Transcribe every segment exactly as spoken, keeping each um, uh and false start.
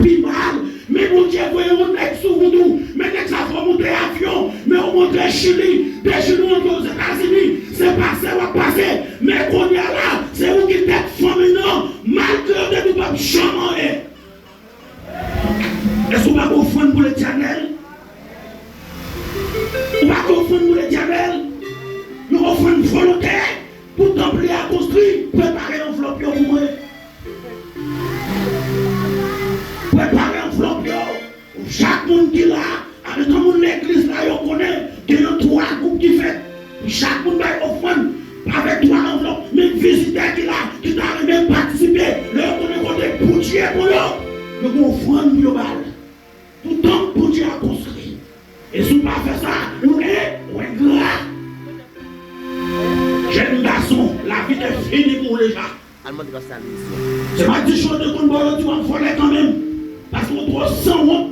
pi mal. Men Bondye voye yon nèg sou wout ou. Men nèg sa fè w monte avyon. Men w monte Chili. De Chili w antre Ozetazini. Se pase w ap pase. Men kounye a la, se ou ki tèt fanmi nan. Malgre yo te di w p ap janm anyen. Èske w pa gen ofrann pou Letènèl? Ou pa gen ofrann pou Letènèl? Yon ofrann volontè pou tanp li a konstwi. Prepare anvlòp yo pou mwen. Prepare anvlòp yo. Chak moun ki la, antan moun legliz la, yo konnen gen yon twa gwoup ki fèt. Chak moun bay ofrann avèk twa anvlòp. Men vizitè ki la, ki ta renmen patisipe, lè yo konnen kote Bondye pou yo, yo gen ofrann pou yo ba l. Pou tanp Bondye a konstwi. E si w pa fè sa, ou, e, ou engra. Jèn gason, lavi te fini pou w deja. Al mande pastè al isi. Se pa di chante konn ba yo di w ap vòlè kanmenm. Paske w twò sanwont.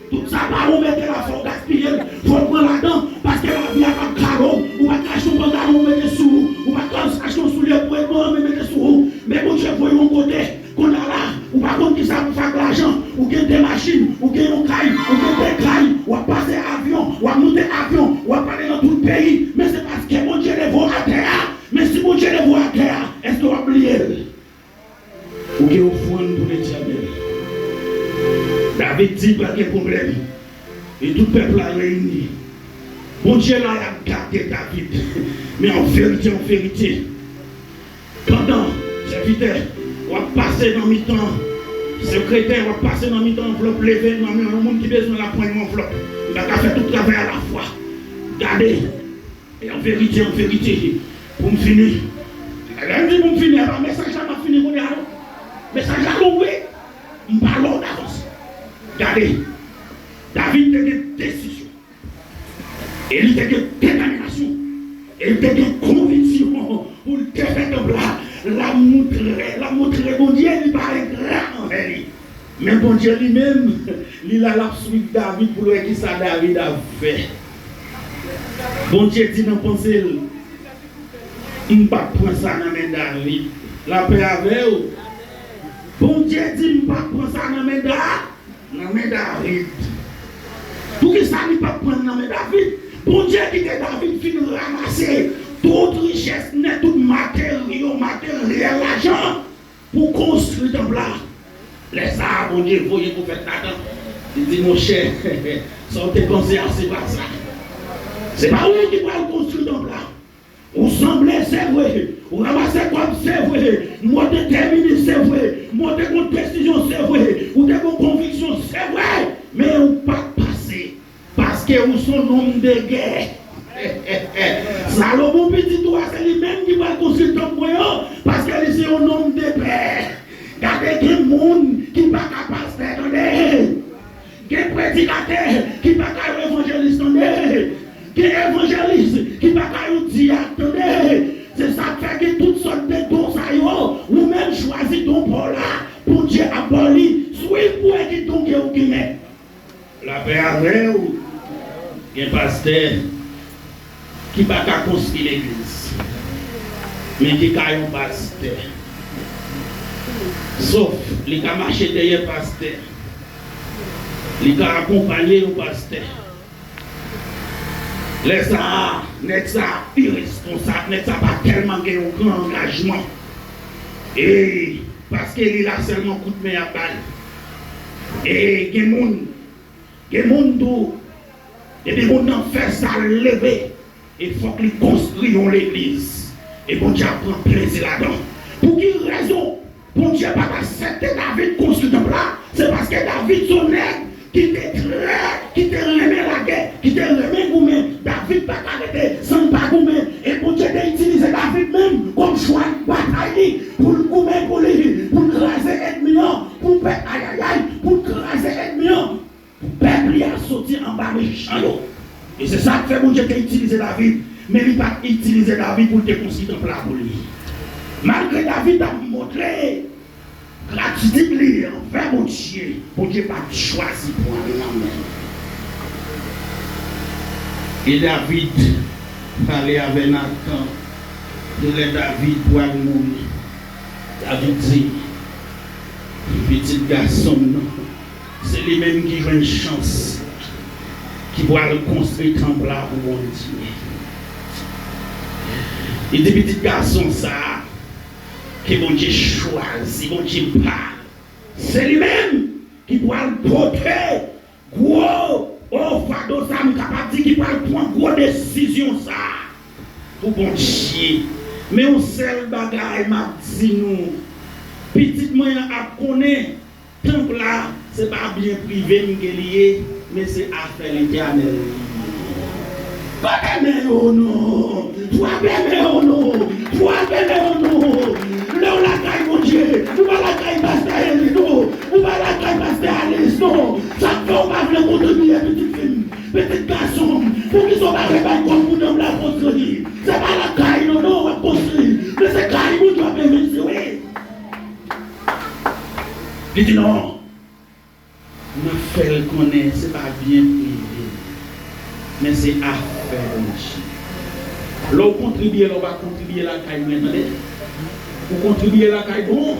Tout sa pa ou mete la, fò w gaspiye l, fò w pran ladan. Paske lavi a p ap kado w. Ou pa t ka achte yon pantalon ou mete sou ou. Ou pa t ka achte yon soulye pou edman mete sou ou. Men Bondye voye w yon kote. Kounye a la, ou pa konn kisa pou fè ak lajan. Ou gen de machin, ou gen yon kay, ou gen de kay. W ap pase avyon, w ap monte avyon, w ap ale nan tout peyi. Men se paske Bondye leve w atè a. Men si Bondye leve w atè a, èske w ap bliye l? Ou gen ofrann pou Letènèl. David di pa gen pwoblèm. E tout pèp la reyini. Bondye la, l ap gade David. Men an verite, an verite, pandan, sèvitè, w ap pase nan mitan, sekretè, w ap pase nan mitan anvlòp leve nan men yon moun ki bezwen l ap pran yon anvlòp. M pa ka fè tout travay alafwa. Gade. E an verite, an verite, pou m fini, lè m di pou m fini, a pa mesaj la m ap fini kounye a, non. Mesaj la long, wi. M pale w davans. Gade, David te gen desizyon. E li te gen detèminasyon. E li te gen konviksyon pou l te fè tanp la. L ap montre, l ap montre Bondye li pa engra anvè li. Men Bondye li menm, li la, l ap swiv David pou l wè kisa David ap fè. Bondye di nan panse l, "M p ap pran sa nan men David." Lapè avè w. Bondye di, "M p ap pran sa nan men Da-, nan men David." Poukisa li p ap pran nan men David? Bondye kite David fin ranmase tout richès nèt, tout materyo, materyèl, lajan. Pou konstwi tanp la. Lè sa a, Bondye voye pwofèt Natan. Li di, "Monchè, sa w te panse a, se pa sa. Se pa ou ki pral konstwi tanp la. Ou sanble, se vre. Ou ranmase kòb, se vre. Men w te detèmine, se vre. Men w te gon desizyon, se vre. Ou te gon konviksyon, se vre. Men ou pa t pase." Paske ou se yon nonm de gè. Salomon pitit ou a, se li menm ki pral konstwi tanp mwen an, paske li se yon nonm de pè. Gade, gen moun ki pa ka pastè, tande. Gen predikatè ki pa ka evanjelis, tande. Gen evanjelis ki pa ka yon dyak, tande. Se sa k fè gen tout sòt de don sa yo. Ou menm chwazi don pa w la, Bondye ap ba w li. Swiv pou wè ki don ke ou genyen. Lapè avè w. Gen pastè ki pa ka konstwi legliz, men ki ka yon pastè. Sof, li ka mache dèyè pastè. Li ka akonpaye yon pastè. Lè sa a, nèg sa a pi responsab, nèg sa a pa tèlman gen yon gran angajman. E paske li la sèlman kout men y ap ba l. E gen moun Gen moun tou, depi moun nan fè sa, l leve, e fòk li konstwi yon legliz. E Bondye ap pran plezi ladan. Pou ki rezon Bondye pa t aksepte David konstwi tanp la? Se paske David se yon nèg ki te trè, ki te renmen lagè, ki te renmen goumen. David pa ka rete san l pa goumen. E Bondye te itilize David menm kòm chwal batay li, pou l goumen pou li, pou l kraze ènmi an, pou pèp, ayayay, pou l kraze ènmi an. Pou pèp li a soti anba mechan yo. E se sa k fè Bondye te itilize David, men li pa t itilize David pou l te konstwi tanp la pou li. Malgre David t ap montre gratitid li anvè Bondye, Bondye pa t chwazi pran l nan men l. E David pale avè Natan, e lè David pral mouri, David di, "Pitit gason m nan, Se li menm ki jwenn chans, ki pral konstwi tanp la pou Bondye. Li di pitit gason sa a ke Bondye chwazi, Bondye pa, se li menm ki pral pote gwo, o, fado sa, m kapab di ki pral pran gwo desizyon sa a pou Bondye. Men yon sèl bagay m ap di nou, pitit mwen an ap konnen tanp la, se pa byen prive m ke li ye, men se afè Letènèl li ye. Pote men yo non! Frape men yo non! Frape men yo non! Lè w lakay Bondye, ou pa lakay pastè Eli non! Ou pa lakay pastè Alex non! Sa k fè w pa vle kontribye pitit fi m, pitit gason m? Poukisa w pa vle bay kòb pou nanm la konstwi? Se pa lakay non non w ap konstwi, men se kay Bondye w ap envesti wi. Li di non. M ap fè l konnen se pa byen prive, men se afè Bondye. Lè w kontribye, lè w pa kontribye lakay mwen, tande. Ou kontribye lakay bon,